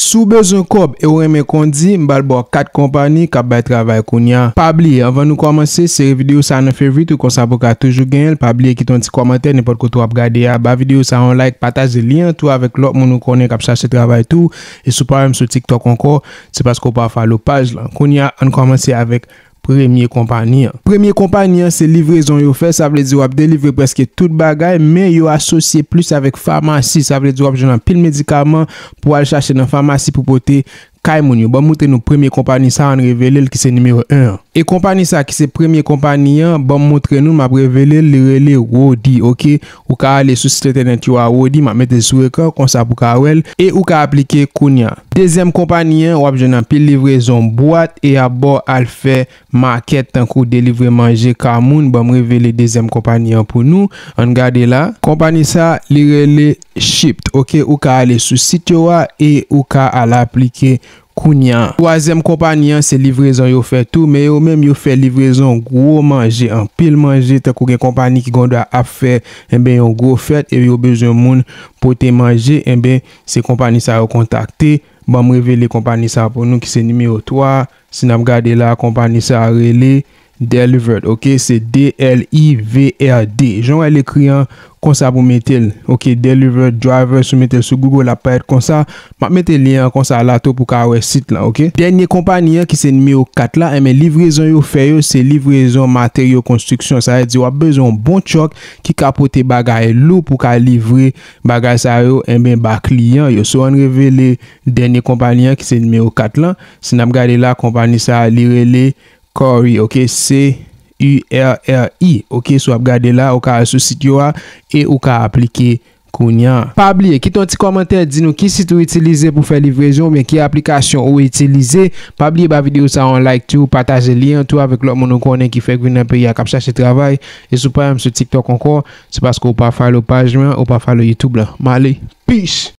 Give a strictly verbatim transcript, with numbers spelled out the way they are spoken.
Si w bezwen kòb e w renmen kondi, m pral ba w kat konpani k ap bay travay kounye a. Pa bliye, anvan nou kòmanse, sere videyo sa a nan favorite ou konsa pou w ka toujou genyen l. Pa bliye kite yon ti kòmantè nenpòt kote w ap gade a. Ba videyo sa a yon like, pataje lyen an tou avèk lòt moun ou konnen k ap chache travay tou. E si w pa menm sou TikTok ankò, se paske w pa follow paj lan. Kounye a, ann kòmanse avèk premye konpani an. Premye konpani an se livrezon yo fè, sa vle di w ap delivre prèske tout bagay, men yo asosye plis avèk famasi, sa vle di w ap jwenn anpil medikaman pou w al chache nan famasi pou pote kay moun yo. Ban m montre nou premye konpani sa a, ann revele l ki se nimewo en an. E konpani sa a ki se premye konpani an, ban m montre nou, m ap revele l, li rele Rodi, oke? Ou ka ale sou sit entènèt yo a Rodi, m ap mete l sou ekran, konsa pou w ka wè l, e ou ka aplike kounye a. Dezyèm konpani an, w ap jwenn anpil livrezon bwat e y ap ba w al fè makèt tankou delivre manje ka moun. Ban m revele dezyèm konpani an pou nou. Ann gade la. Konpani sa, li rele Shipt. Oke, ou ka ale sou sit yo a e ou ka al aplike kounye a. Twazyèm konpani an, se livrezon yo fè tou, men yo menm yo fè livrezon gwo manje, anpil manje, tankou gen konpani ki gendwa ap fè, enben, yon gwo fèt e yo bezwen moun pote manje, enben, se konpani sa yo kontakte. Ban m revele konpani sa pou nou ki se nimewo twa. Si n ap gade la, konpani sa rele Delivered, oke? Se D L I V R D. Jan w wè l ekri an, konsa pou mete l. Oke, Delivered Driver, si w mete l sou Google, l ap parèt konsa. M ap mete lyen an konsa la tou pou w ka wè sit lan, oke? Dènye konpani an ki se nimewo kat la, enben livrezon yo fè yo, se livrezon materyo konstriksyon. Sa vle di w ap bezwen yon bon truck ki ka pote bagay lou pou w ka livre bagay sa yo, enben ba kliyan yo. So ann revele dènye konpani an ki se nimewo kat lan. Si n ap gade la, konpani sa a, li rele Curri, oke, C U R R I, oke, si w ap gade la, ou ka al sou sit yo a e ou ka aplike kounye a. Pa bliye, kite yon ti kòmantè, di nou ki sit ou itilize pou fè livrezon oubyen ki aplikasyon ou itilize. Pa bliye ba videyo sa a yon like tou, pataje lyen an tou avèk lòt moun ou konnen ki fèk vin nan peyi a k ap chache travay. E si w pa menm sou TikTok ankò, se paske w pa follow paj mwen, ou pa follow YouTube lan. M ale, peace!